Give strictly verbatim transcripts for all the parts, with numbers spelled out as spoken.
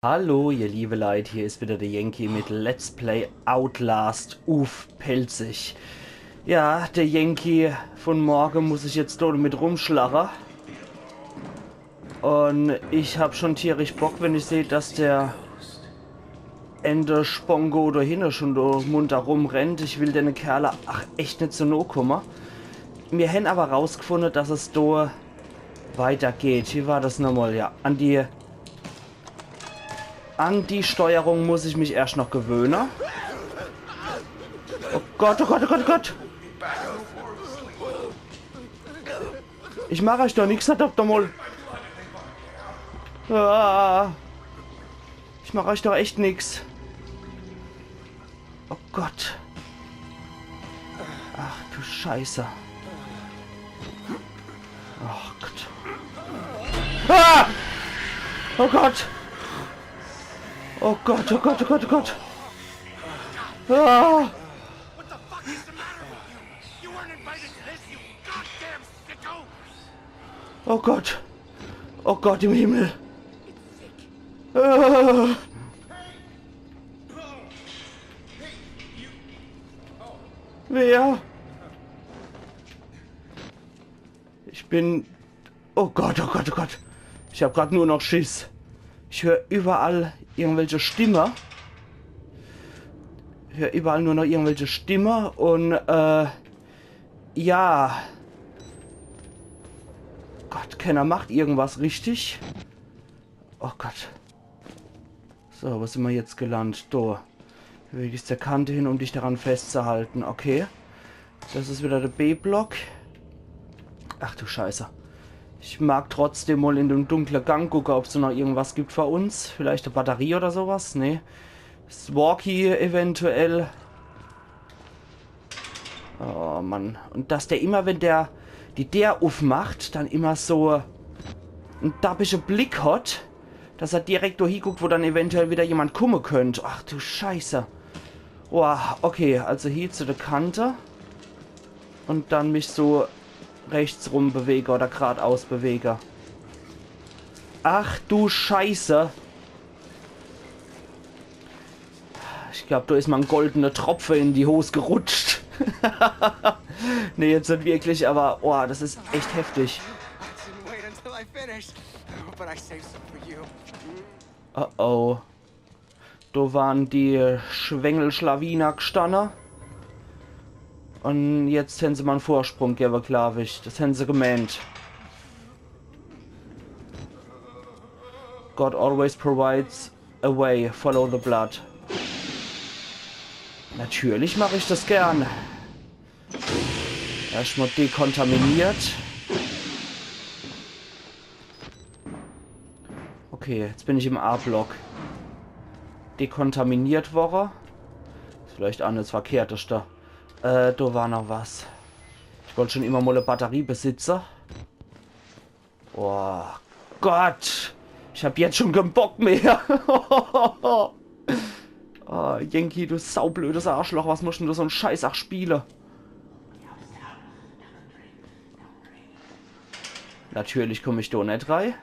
Hallo, ihr liebe Leit, hier is wieder de Yankee mit Let's Play Outlast uff Pälzisch. Ja, de Yankee von morge muss sich jetzt do mit rumschlache. Un ich hab schon tierisch Bock, wenn ich seh, dass der Ende Spongo do hinne schon do munter rumrennt. Ich will dene Kerle ach echt net so noh kumme. Mir hen aber rausgefunde, dass es do weitergeht. Wie war das nochmal? Ja, an die An die Steuerung muss ich mich erscht noch gewöhne. Oh Gott, oh Gott, oh Gott, oh Gott. Ich mach euch doch nix, verdammt noch mal. Ah, ich mach euch doch echt nix. Oh Gott. Ach du Scheiße. Oh Gott. Ah! Oh Gott. Oh Gott, oh Gott, oh Gott, oh Gott. Ah! What the fuck is the matter with you? You weren't invited to this, you goddamn sicko! Oh Gott. Oh Gott im Himmel. Ah! Wer? Ich bin... Oh Gott, oh Gott, oh Gott. Ich hab grad nur noch Schiss. Ich hör überall irgendwelche Stimme. Ich hör überall nur noch irgendwelche Stimme un, äh, ja. Gott, kenner macht irgendwas richtig. Oh Gott. So, wo sin mer jetzt gelandt? Do. Beweg dich zur Kante hin, um dich daran festzuhalten. Okay. Das is wieder de B-Block. Ach du Scheiße. Ich mag trotzdem mal in den dunkle Gang gucke, ob's do noch irgendwas gibt für uns. Vielleicht e Batterie oder sowas? Nee. Walkie eventuell. Oh Mann. Un dass der immer, wenn der die Deer uffmacht, dann immer so en dappische Blick hat, dass er direkt do hieguckt, wo dann eventuell wieder jemand kumme könnt. Ach du Scheiße. Boah, okay, also hier zu der Kante. Un dann mich so rechts rum bewege oder gradaus bewege. Ach du Scheiße. Ich glaub, do is mer en goldene Tropfe in die Hos gerutscht. Nee, jetzt net wirklich, aber, oh, das is echt heftig. I didn't wait until I finished. But I saved some for you. Oh oh. Do waren die Schwengelschlawiner gstanne. Un jetzt hen se mer en Vorsprung gewwe, glaub ich. Das hen se gemeent. God always provides a way, follow the blood. Natürlich mach ich das gern. Erstmal dekontaminiert. Okay, jetzt bin ich im A-Block. Dekontaminiert worre. Is vielleicht ach net das Verkehrteste. Äh, do war noch was. Ich wollt schon immer mal e Batterie besitze. Oh Gott. Ich hab jetzt schon kein Bock mehr. Oh, Yankee, du saublödes Arschloch. Was musst denn du so en Scheiß ach spiele? Natürlich komm ich do net rei.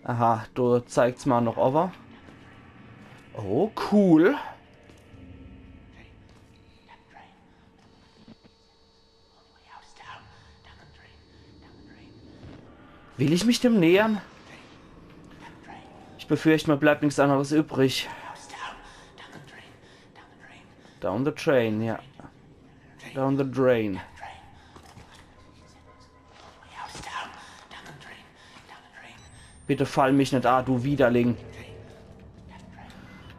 Aha, do zeigt's mer noch owwe. Oh, cool. Will ich mich dem nähern? Ich befürcht, mir bleibt nix anderes übrig. Down the train, ja. Down the drain. Bitte fall mich net a, du Widerling.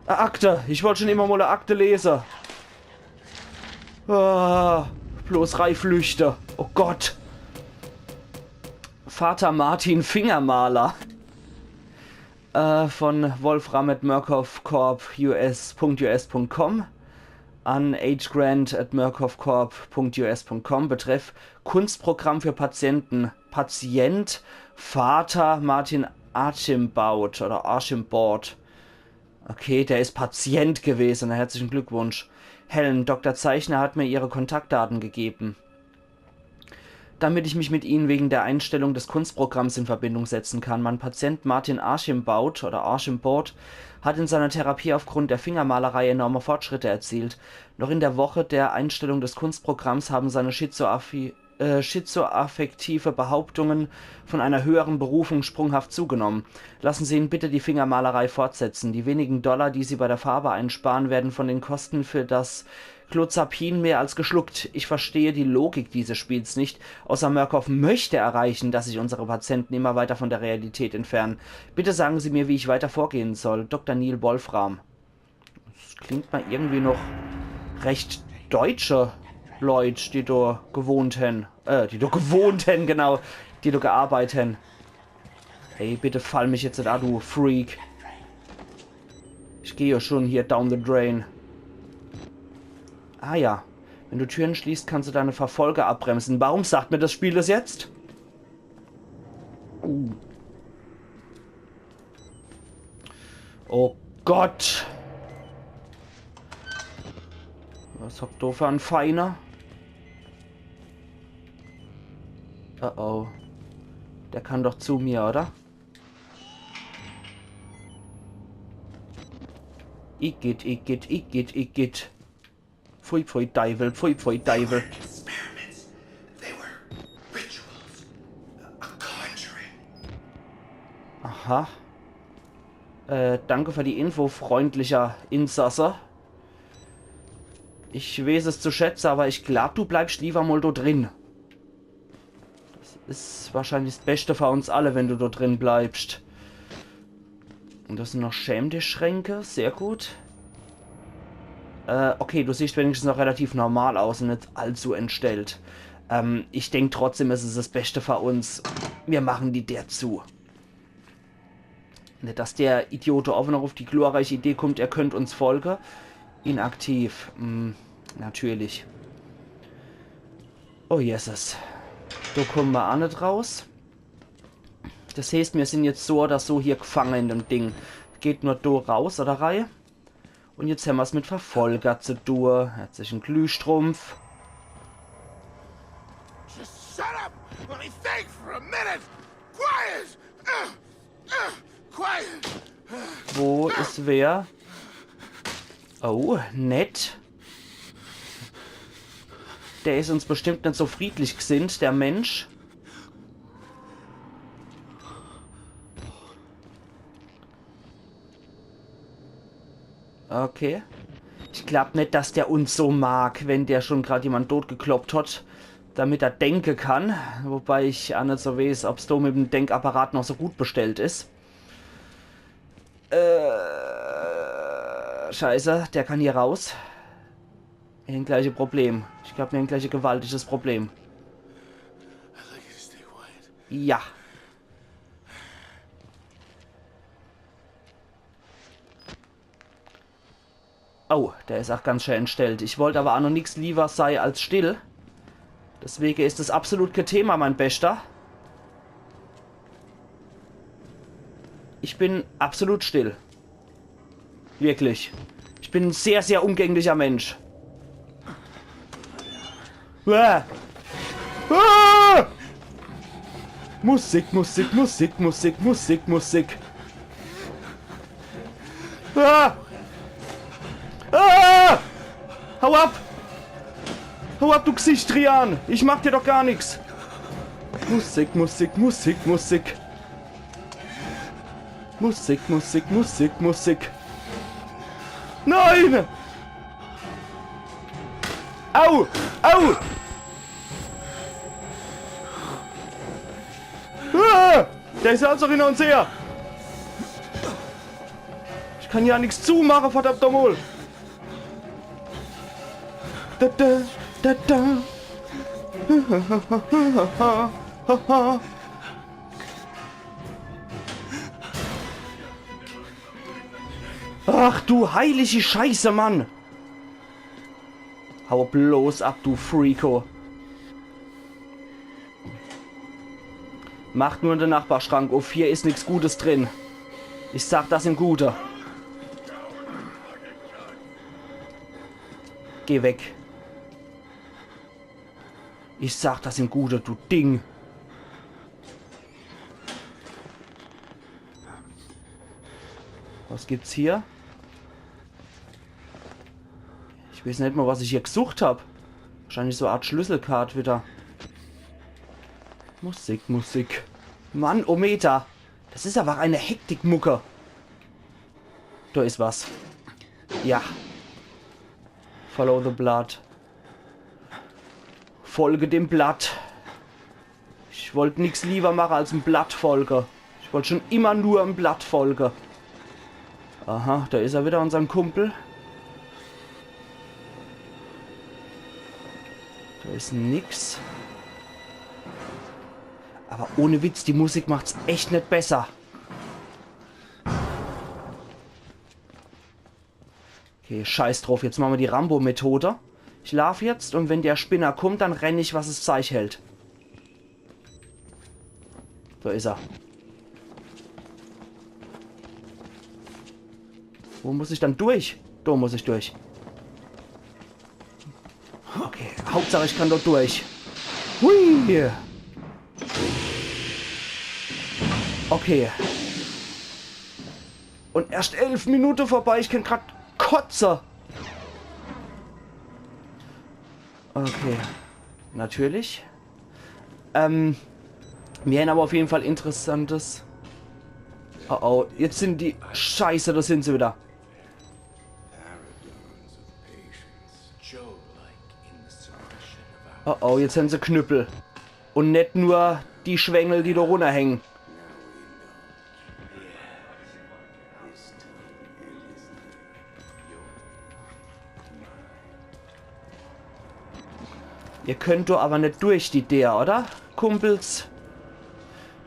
E Akte! Ich wollt schon immer mal e Akte lese. Ah, bloß reiflüchte. Oh Gott. Vater Martin Fingermaler. Äh, von Wolfram at Murkoff Corp U S Punkt U S Punkt com an H Grant at Murkoff Corp Punkt U S Punkt com. Betreff: Kunstprogramm für Patienten. Patient: Vater Martin Archambaud oder Archambaud. Okay, der is Patient gewesen. Herzlichen Glückwunsch. Helen: Doktor Zeichner hat mir Ihre Kontaktdaten gegeben. damit ich mich mit Ihnen wegen der Einstellung des Kunstprogramms in Verbindung setzen kann. Mein Patient Martin Archambaud oder Archambaud hat in seiner Therapie aufgrund der Fingermalerei enorme Fortschritte erzielt. Noch in der Woche der Einstellung des Kunstprogramms haben seine Schizoaffie äh, schizoaffektive Behauptungen von einer höheren Berufung sprunghaft zugenommen. Lassen Sie ihn bitte die Fingermalerei fortsetzen. Die wenigen Dollar, die Sie bei der Farbe einsparen, werden von den Kosten für das Clozapin mehr als geschluckt. Ich verstehe die Logik dieses Spiels nicht. Außer Murkoff möchte erreichen, dass sich unsere Patienten immer weiter von der Realität entfernen. Bitte sagen Sie mir, wie ich weiter vorgehen soll. Doktor Neil Wolfram. Das klingt mal irgendwie noch recht deutsche Leut, die do gewohnt hen. Äh, die do gewohnt hen, genau. Die do gearbeit hen. Ey, bitte fall mich jetzt net an, du Freak. Ich geh ja schon hier down the drain. Ah ja. Wenn du Türen schließt, kannst du deine Verfolger abbremsen. Warum sagt mir das Spiel das jetzt? Uh. Oh Gott. Was hockt do für en Feiner? Oh oh. Der kann doch zu mir, oder? Igitt, igitt, igitt, igitt. Pfui, pfui, Deiwel, pfui, pfui, Deiwel. Experiments. They were rituals. A conjuring. Aha. Äh, danke für die Info, freundlicher Insasse. Ich weeß es zu schätze, aber ich glaub, du bleibst lieber mal do drin. Das is wahrscheinlich das Beste für uns alle, wenn du do drin bleibst. Und das sind noch Schämtischschränke, sehr gut. Äh, okay, du siehst wenigstens noch relativ normal aus und net allzu entstellt. Ähm, ich denk trotzdem, es is das Beste für uns. Wir machen die Deer zu. Net, dass der Idiot do owwe noch auf die glorreiche Idee kommt, er könnt uns folge. Inaktiv. Hm, natürlich. Oh Jesus. Do komme mer aa net raus. Das heeßt, mir sind jetzt so oder so hier gefange in dem Ding. Geht nur do raus oder rei. Und jetzt hämmer's mit Verfolger zu tue. Herzlichen Glühstrumpf. Just shut up! Let me think for a minute! Quiet! Uh, uh, quiet! Wo is wer? Oh, nett. Der is uns bestimmt net so friedlich gesinnt, der Mensch. Okay. Ich glaub net, dass der uns so mag, wenn der schon grad jemand totgekloppt hat, damit er denke kann. Wobei ich aa net so weeß, ob's do mit dem Denkapparat noch so gut bestellt is. Äh, Scheiße, der kann hier raus. Mir hän gleich e Problem. Ich glaub, mir hän gleich e gewaltiges Problem. Ja. Oh, der is aa ganz schön entstellt. Ich wollt aber aa noch nix liewer sei als still. Deswege is es absolut kee Thema, mein Beschter. Ich bin absolut still. Wirklich. Ich bin en sehr, sehr umgänglicher Mensch. Ah! Ah! Musik, Musik, Musik, Musik, Musik, Musik. Ah! Ah! Hau ab! Hau ab, du Gesichtrian! Ich mach dir doch gar nix! Musik, Musik, Musik, Musik. Musik, Musik, Musik, Musik. Nein! Au! Au! Ah! Der is ja also hinter uns her! Ich kann ja nix zumache, verdammt nochmal! Da, da, da, da. Ach du heilige Scheiße, Mann! Hau bloß ab, du Freako. Macht nur de Nachbarschrank uff, hier is nix Gutes drin. Ich sag das im Gute. Geh weg. Ich sag, das sin gute, du Ding. Was gibt's hier? Ich weeß net mol, was ich hier gesucht hab. Wahrscheinlich so e Art Schlüsselkart wieder. Musik, Musik. Mann, oh Meter. Das is awwer e Hektikmucke. Do is was. Ja. Follow the blood. Folge dem Blatt. Ich wollt nix liewer mache als em Blatt folge. Ich wollt schun immer nur em Blatt folge. Aha, do is er wieder, unsern Kumpel. Do is nix. Awwer ohne Witz, die Musik macht's echt net besser. Okay, scheiß druff, jetzt mache mer die Rambo-Methode. Ich laaf jetzt un wenn der Spinner kummt, dann renn ich, was es Zeich hält. Do is er. Wo muss ich dann durch? Do muss ich durch. Okay, Hauptsach ich kann dort durch. Hui! Okay. Un erscht elf Minute vorbei, ich kennt grad kotze. Okay. Natürlich. Ähm, mir hän awwer uff jeden Fall Interessantes. Oh oh, jetzt sin die... Scheiße, do sin se wieder. Oh oh, jetzt hän se Knüppel. Un net nur die Schwengel, die do runnerhänge. Ihr kennt doch awwer net durch die Deer, oder, Kumpels?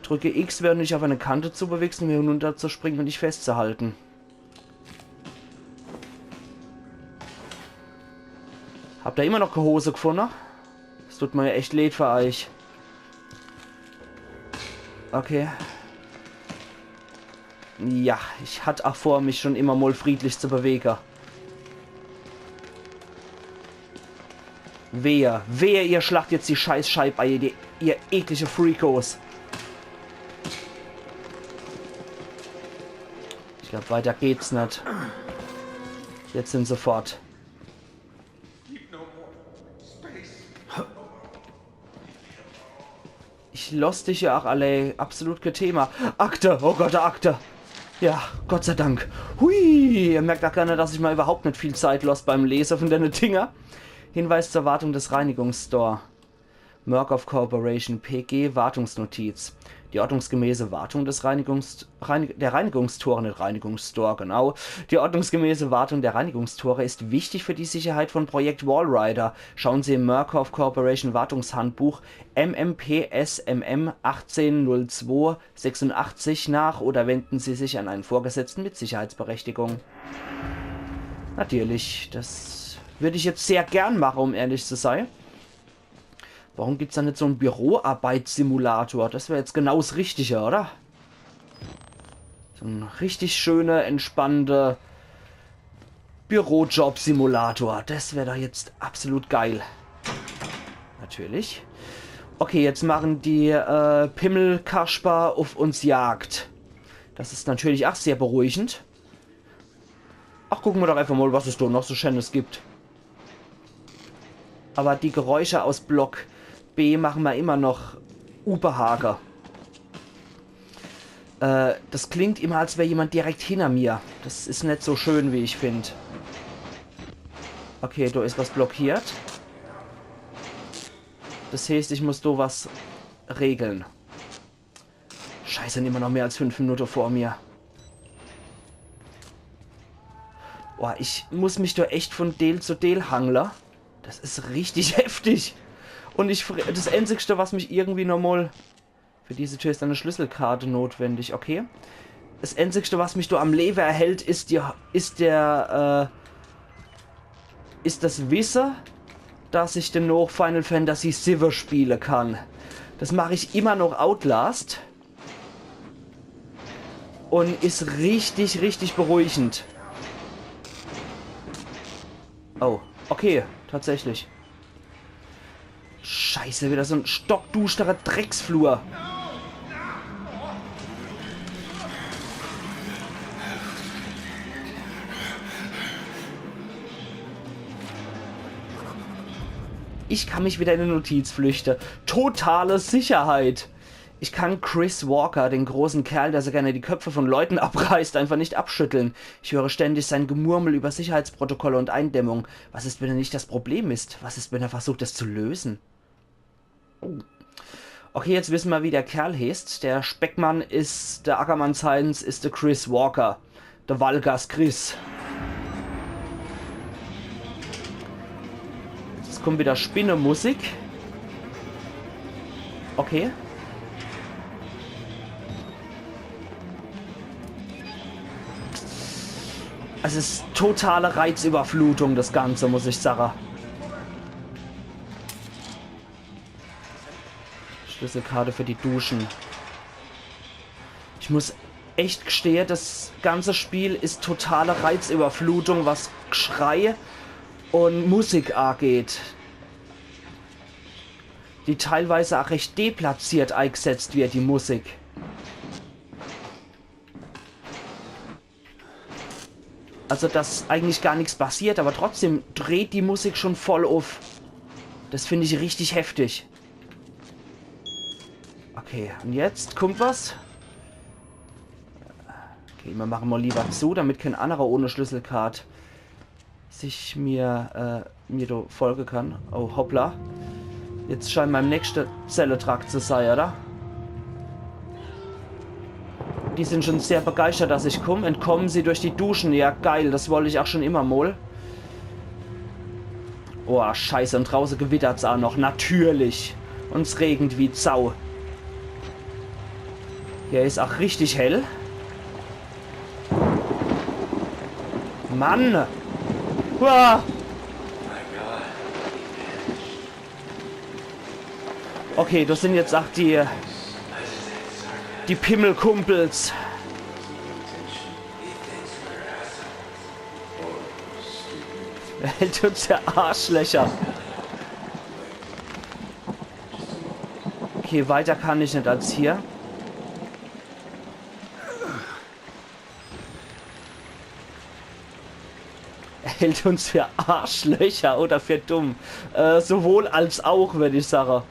Drücke X, während du dich auf eine Kante zu bewegst, um hier hinunterzuspringen und dich festzuhalten. Habt ihr immer noch kä Hose gefunne? Es tut mer ja echt leed für eich. Okay. Ja, ich hatt ach vor, mich schun immer mol friedlich zu bewege. Wehe, wehe, ihr schlacht jetzt die Scheißscheib ei, ihr, ihr eklige Freakos. Ich glaab, weiter geht's net. Jetzt sin se fort. Ich loss dich ja ach allee. Absolut kä Thema. Akte. Oh Gott, e Akte. Ja, Gott sei Dank. Hui, ihr merkt ach gar net, dass ich mer überhaupt net viel Zeit loss beim Lese von denne Dinger. Hinweis zur Wartung des Reinigungsstore. Murkoff Corporation, P G, Wartungsnotiz. Die ordnungsgemäße Wartung des Reinigungs-, Reinig-, der Reinigungstore, net Reinigungsstore, genau. Die ordnungsgemäße Wartung der Reinigungstore ist wichtig für die Sicherheit von Projekt Walrider. Schauen Sie im Murkoff Corporation Wartungshandbuch M M P S M M achtzehn null zwei sechsundachtzig nach oder wenden Sie sich an einen Vorgesetzten mit Sicherheitsberechtigung. Natürlich, das würd ich jetzt sehr gern mache, um ehrlich zu sei. Warum gibt's do net so en Büroarbeitssimulator? Das wär jetzt genau s Richtige, oder? So en richtig schöne, entspannte Bürojob-Simulator. Das wär doch jetzt absolut geil. Natürlich. Okay, jetzt machen die, äh, Pimmelkasper uff uns Jagd. Das is natürlich ach sehr beruhigend. Ach, gucke mer doch einfach mol, was es do noch so Scheenes gibt. Awwer die Geräusche aus Block B mache mer immer noch ubehage. Äh, das klingt immer, als wär jemand direkt hinner mir. Das is net so schön, wie ich find. Okay, do is was blockiert. Das heeßt, ich muss do was regle. Scheiße, immer noch mehr als fünf Minute vor mir. Boah, ich muss mich do echt von Deel zu Deel hangle. Das is richtig heftig. Un ich fr-, das Einzigste, was mich irgendwie nochmol... Für diese Tür ist eine Schlüsselkarte notwendig, okay. Das Einzigste, was mich do am Lewe erhält, is die, is der, äh, is das Wisse, dass ich denoch Final Fantasy siwwe spiele kann. Das mach ich immer noch Outlast. Un is richtig, richtig beruhigend. Oh, okay, tatsächlich. Scheiße, wieder so en stockduschterer Drecksflur. Ich kann mich wieder in e Notiz flüchte. Totale Sicherheit. Ich kann Chris Walker, den großen Kerl, der so gerne die Köpfe von Leuten abreißt, einfach nicht abschütteln. Ich höre ständig sein Gemurmel über Sicherheitsprotokolle und Eindämmung. Was ist, wenn er nicht das Problem ist? Was ist, wenn er versucht, es zu lösen? Oh. Okay, jetzt wissen wir, wie der Kerl heißt. Der Speckmann is, der Ackermanns Heinz is der Chris Walker. Der Walgers Chris. Jetzt kommt wieder Spinnemusik. Okay. Es is totale Reizüberflutung, das Ganze, muss ich sage. Schlüsselkarte für die Duschen. Ich muss echt gestehe, das ganze Spiel is totale Reizüberflutung, was Geschrei und Musik angeht. Die teilweise auch recht deplatziert eingesetzt wird, die Musik. Also, dass eigentlich gar nichts passiert, aber trotzdem dreht die Musik schon voll auf. Das find ich richtig heftig. Okay, und jetzt kommt was. Okay, wir machen mal lieber zu, damit kein anderer ohne Schlüsselkarte sich mir, äh, mir do folge kann. Oh, hoppla. Jetzt scheint mein nächster Zelletrakt zu sein, oder? Die sind schon sehr begeistert, dass ich komm. Entkommen sie durch die Duschen. Ja, geil, das wollte ich auch schon immer mal. Oh, scheiße, und draußen gewittert's auch noch. Natürlich. Und's regent wie Sau. Hier is auch richtig hell. Mann! Uah! Okay, das sind jetzt auch die, die Pimmelkumpels. Hält uns für Arschlöcher. Okay, weiter kann ich nicht als hier. Hält uns für Arschlöcher oder für dumm. Äh, sowohl als auch, würd ich sagen.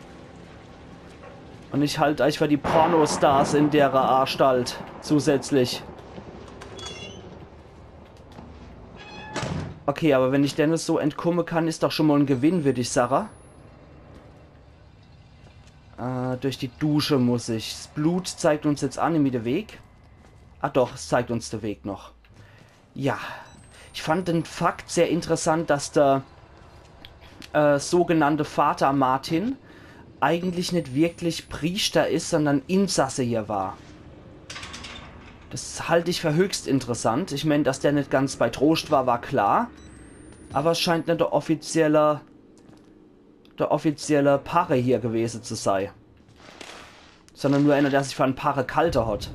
Und ich halt euch für die Pornostars in der Anstalt zusätzlich. Okay, aber wenn ich denn so entkomme kann, is doch schon mal en Gewinn, würd ich sagen. Äh, durch die Dusche muss ich. Das Blut zeigt uns jetzt auch nimmi de Weg. Ah doch, es zeigt uns de Weg noch. Ja, ich fand den Fakt sehr interessant, dass der, äh, sogenannte Vater Martin eigentlich nicht wirklich Priester is, sondern Insasse hier war. Das halt ich für höchst interessant. Ich mein, dass der nicht ganz bei Trost war, war klar. Aber es scheint nicht der offizielle, der offizielle Parre hier gewesen zu sein. Sondern nur einer, der sich für en Parre gehalte hat.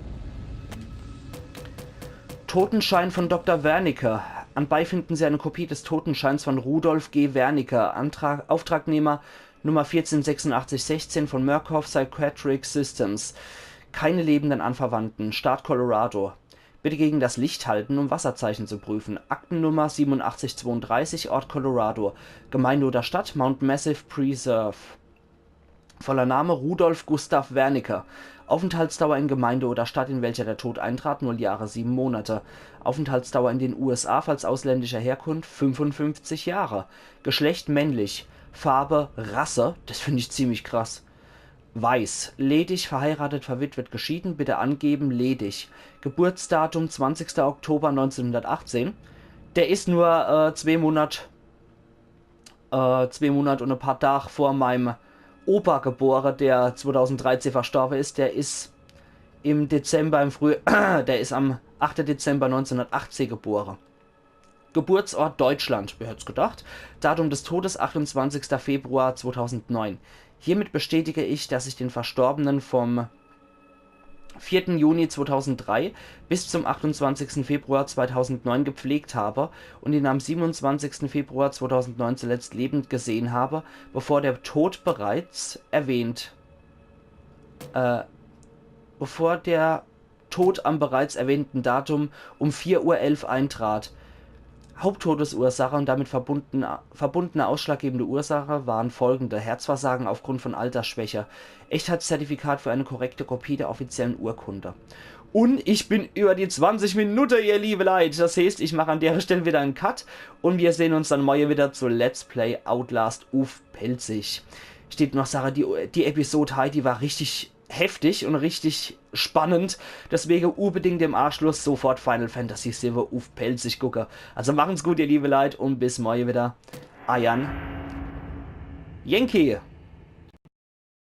Totenschein von Doktor Wernicke. Anbei finden Sie eine Kopie des Totenscheins von Rudolf G. Wernicke, Antrag, Auftragnehmer Nummer vierzehn sechsundachtzig sechzehn von Murkoff Psychiatric Systems. Keine lebenden Anverwandten. Staat Colorado. Bitte gegen das Licht halten, um Wasserzeichen zu prüfen. Aktennummer siebenundachtzig zweiunddreißig, Ort Colorado. Gemeinde oder Stadt, Mount Massive Preserve. Voller Name Rudolf Gustav Wernicke. Aufenthaltsdauer in Gemeinde oder Stadt, in welcher der Tod eintrat, null Jahre, sieben Monate. Aufenthaltsdauer in den U S A, falls ausländischer Herkunft, fünfundfünfzig Jahre. Geschlecht männlich. Farbe, Rasse, das find ich ziemlich krass. Weiß. Ledig, verheiratet, verwitwet, geschieden, bitte angeben, ledig. Geburtsdatum zwanzigster Oktober neunzehnhundertachtzehn. Der is nur, äh, zwee Monat, äh, zwee Monat und e paar Tag vor meinem Opa gebore, der zweitausenddreizehn verstorbe is. Der is im Dezember, im Früh-, der is am achte Dezember neunzehnhundertachtzehn gebore. Geburtsort Deutschland, wer hätt's gedacht? Datum des Todes achtundzwanzigster Februar zweitausendneun. Hiermit bestätige ich, dass ich den Verstorbenen vom vierten Juni zweitausenddrei bis zum achtundzwanzigsten Februar zweitausendneun gepflegt habe und ihn am siebenundzwanzigsten Februar zweitausendneun zuletzt lebend gesehen habe, bevor der Tod bereits erwähnt, äh, bevor der Tod am bereits erwähnten Datum um vier Uhr elf eintrat. Haupttodesursache und damit verbundene, verbundene ausschlaggebende Ursache waren folgende: Herzversagen aufgrund von Altersschwäche, Echtheitszertifikat für eine korrekte Kopie der offiziellen Urkunde. Und ich bin über die zwanzig Minute, ihr liebe Leit. Das heißt, ich mache an der Stelle wieder einen Cut und wir sehen uns dann morgen wieder zu Let's Play Outlast uff Pälzisch. Steht noch Sache, die, die Episode heute, die war richtig heftig und richtig spannend. Deswegen unbedingt im Anschluss sofort Final Fantasy sieben uff Pälzisch gucke. Also machen's gut, ihr liebe Leit, und bis morgen wieder. Eiern Yankee.